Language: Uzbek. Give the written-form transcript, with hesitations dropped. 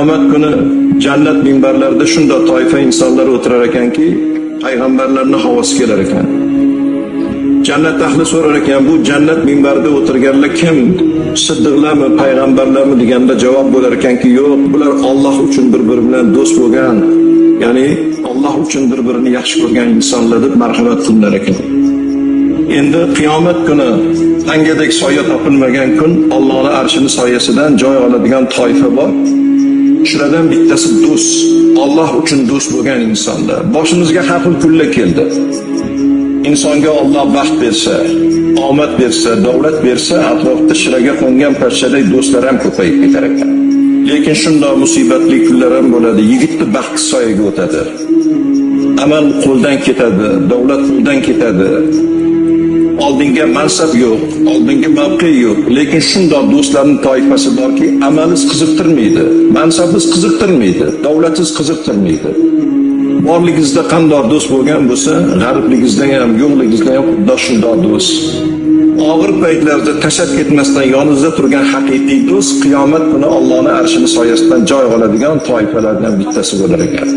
Qiyomat kuni jannat minbarlarida shunday toifa insonlar o'tirar ekanki, payg'ambarlarni havosi kelar ekan. Jannat ahli so'rar ekan, bu jannat minbarida o'tirganlar kim? Siddiqlarmi, payg'ambarlarmi deganda javob bo'lar ekanki, yo'q, bular Alloh uchun bir-biri bilan do'st bo'lgan, ya'ni Alloh uchun bir-birini yaxshi ko'rgan insonlar deb marhamat qilinar ekan. Endi qiyomat kuni tangadek soya topilmagan kun Allohning arshini soyasidan joy oladigan toifa bor. Shulardan bittasi do'st, Alloh uchun do'st bo'lgan insonlar. Boshimizga har xil kunlar keldi. Insonga Alloh baxt bersa, omad bersa, davlat bersa, atrofda shiraga qo'ngan parchaday do'stlar ham ko'payib ketar ekan. Lekin shundoq musibatli kunlar ham bo'ladi. Yigitni baxti soyaga o'tadi. Amal qo'ldan ketadi, davlat qo'ldan ketadi. Oldinga mansab yo'q, oldinga mavqe yo'q, lekin shundoq do'stlarning toifasi borki, amalingiz qiziqtirmaydi, mansabingiz qiziqtirmaydi, davlatingiz qiziqtirmaydi. Borligingizda qandoq do'st bo'lgan bo'lsa, g'aribligingizda ham, yo'qligingizda ham xuddi shundoq do'st. Og'ir paytlarda tashlab ketmasdan yoningizda turgan haqiqiy do'st qiyomat kuni Allohning arshini soyasidan joy oladigan toifalardan bittasi bo'lar ekan.